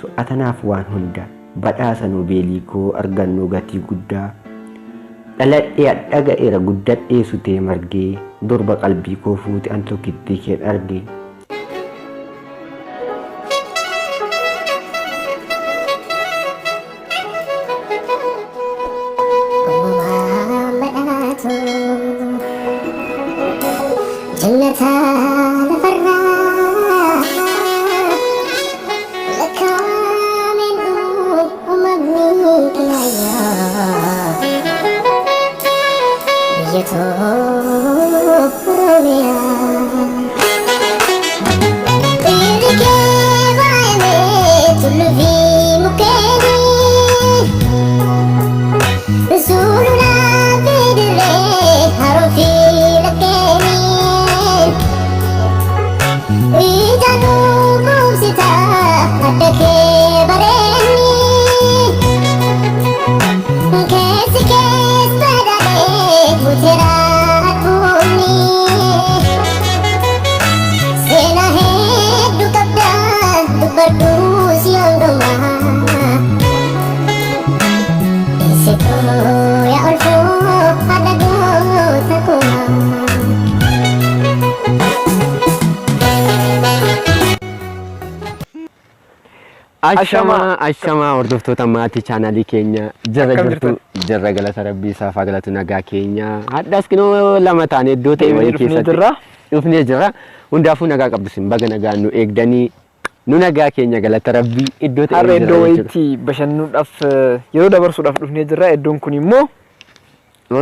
ibsu atanaaf waan hunda badhaasa Noobeelii koo argannoo gatii guddaa. Dhaladhee dhaga'eera guddadhee sutee margee durba qalbii koo fuute an tokkittii keen arge. Uumamaan badhaatu jannata lafarraa lakkaa'ameen dhumu uumamni qilaayaa biyya too Oromiyaa. Dhiirri kee baay'ee tulluu fi mukkeenii. Sulula fi dirree haroo fi laggeenii. Ija nu quubsita adda kee bareenni. Keessi kees badhaadhee guuteera adduunni. Seenaa hedduu qabda dubbadhu si hundumaa. Isituu yaa olfuu haadha goota kumaa. Ashamaa ashamaa hordoftoota maatii chaanaalii keenya jirra Akkam jirtu jirra galata rabbii isaaf haa galatu nagaa keenya hadhaas kinoo lama taane iddoo ta'e wayii Dhufnee keessatti jirra. dhufnee jirra hundaafuu nagaa qabdu sin baga nagaa nu eegdanii nu nagaa keenya galata rabbii iddoo ta'e Har'a wayii iddoo jirra jechuudha. wayiitti bashannanuudhaaf yeroo dabarsuudhaaf dhufnee jirra. Iddoon kun immoo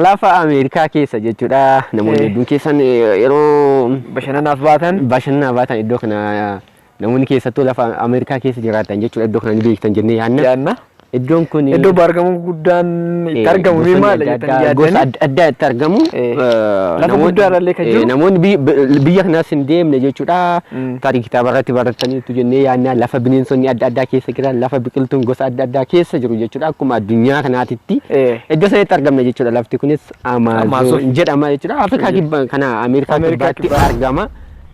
Lafa Ameerikaa keessa jechuudha namoonni hedduun keessan yeroo bashannanaaf baatan bashannanaaf baatan iddoo kana namoonni keessattuu lafa Ameerikaa keessa jiraatan jechuudha iddoo kana ni beektan jennee yaadna. yaadna. Iddoon kun Iddoo baargamoo guddaan itti argamu mee maal jettanii gosa yaaddanii? adda addaa itti argamu. Lafa guddaarrallee kan jiru. Namoonni biyya kanaas hin deemne jechuudha. Tarii kitaaba irratti barataniitu jennee yaadna lafa bineensonni adda addaa keessa jiran lafa biqiltuun gosa adda addaa keessa jiru jechuudha. Akkuma addunyaa kanaatitti iddoo sanatti argamna jechuudha. Lafti kunis Amaazon Amaazon jedhama jechuudha. Afrikaa kibba kana Ameerikaa Ameerikaa kibbaatti kibbaa. argama.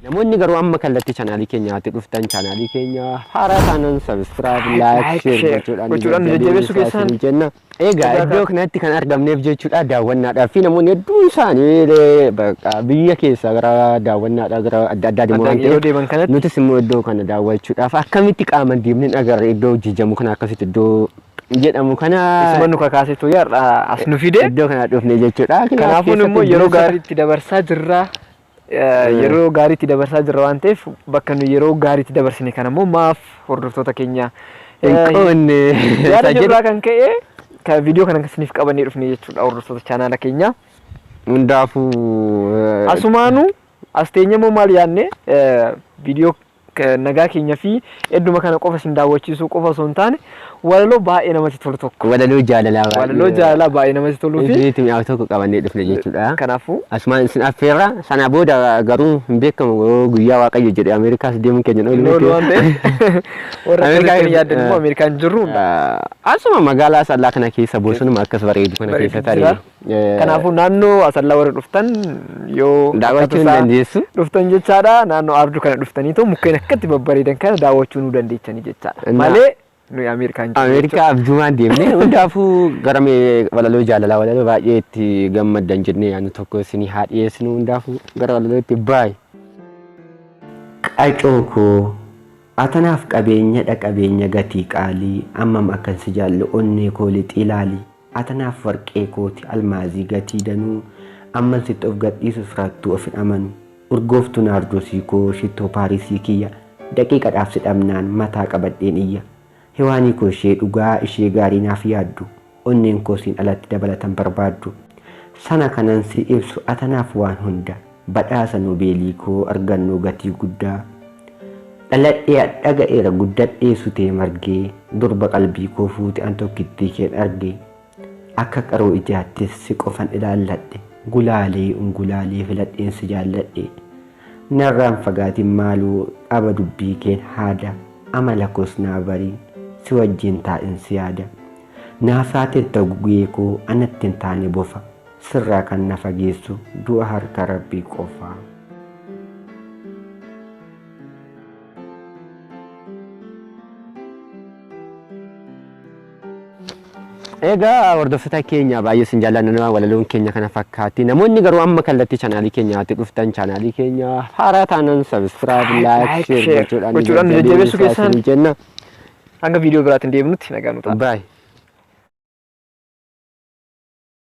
Namoonni garuu amma kallattii chaanaalii keenyaatti dhuftan chaanaalii keenya haaraa taanan subscribe, like, Like, share share gochuudhaan gochuudhaan nu jajjabeessuu keessan. isin jenna. Egaa Egaa iddoo kanatti kan argamneef jechuudha daawwannaadhaaf fi namoonni hedduun isaanii bakka biyya keessa gara daawwannaadhaa gara adda addaa deemu waan Yeroo ta'eef deeman kanatti nutis immoo iddoo kana daawwachuudhaaf akkamitti qaaman deemnee agarra iddoo jijjamu kana akkasitti iddoo jedhamu kana isuma nu kakaasetu har'a as nu fide. iddoo kana dhufne jechuudha. Kanaafuu immoo yeroo gaarii itti dabarsaa jirra. Yeroo gaarii itti dabarsaa jirra waan ta'eef bakka nu yeroo gaarii itti dabarsine kana immoo maaf hordoftoota keenya hin qoonne yaada jirraa kan ka'e kan viidiyoo kana isiniif qabannee dhufne jechuudha hordoftoota chaanaala keenya. Hundaafuu Asumaanuu as teenye immoo maal yaadne viidiyoo nagaa keenya fi idduma kana qofa isin daawwachiisuu qofa osoo hin taane walaloo baay'ee namatti tolu tokko. Walaloo jaalalaa baay'ee. Walaloo jaalalaa baay'ee namatti toluu fi Isinitti mi'aawu tokko qabannee dhufne jechuudha. Kanaafuu Asumaan isin affeerra sana booda garuu hin beekamu yoo guyyaa Waaqayyo jedhe Ameerikaas deemuun keenya hin hin oolu waan ta'eef warra Ameerikaa akkasitti yaaddan immoo Ameerikaan jirru Asuma magaalaa Asallaa kana keessa bosonuma akkas bareedu kana bareedu keessa tarii. jira. Kanaafuu naannoo Asallaa warra dhuftan yoo Daawwachuu hin akka tasaa dandeessu. dhuftan jechaadha. Naannoo Aarduu kana dhuftaniitoo mukkeen akkatti babbareedan kana daawwachuu nu dandeechanii jechaadha. Malee nuyi Ameerikaan jirru. Ameerikaa abjumaan deemne hundaafuu gara mee walaloo jaalalaa walaloo baay'ee itti gammaddan jennee yaadnu tokko isinii haa dhiyeessinu hundaafuu gara walalootti baay. Qacoo koo atanaaf qabeenyadha qabeenya gatii qaalii ammam akkan si jaallu onnee koo lixii ilaali atanaaf warqee kooti almaazii gatii danuu amman sitti of gadhiisu firattuu of hin amanu urgooftuu naardosii koo shittoo paarisii kiyya daqiiqadhaaf si dhabnaan mataa qabadheen iyya hewaanii koo ishee dhugaa ishee gaarii naaf yaaddu onneen koo siin alatti dabalatan barbaaddu sana kanan si ibsu atanaaf waan hunda badhaasa Noobeelii koo argannoo gatii guddaa. Dhaladhee dhaga'eera guddadhee sutee margee durba qalbii koo fuute an tokkittii keen arge akka qaroo ijaattis si qofan ilaalladhe gulaalee ungulaalee filadheen si jaalladhe narraan fagaatiin maaloo dhaba dubbii keen haada amala koos naa barii si wajjin taa'in si yaada naafaateetta gugee koo anatti hin taane bofa sirraa kan na fageessu du'a harka rabbii qofaa. Egaa hordoftoota keenya, baay'ee isin jaallanna. Walaloon keenya kana fakkaatti. Namoonni garuu amma kallattii chaanaalii keenyaatti dhuftan, chaanaalii keenya haaraa taanan subscribe, like, share gochuudhaan gochuudhaan nu jajjabeessuu keessan jenna. Hanga viidiyoo biraatiin deemnutti nagaa nu ta'a. Bye.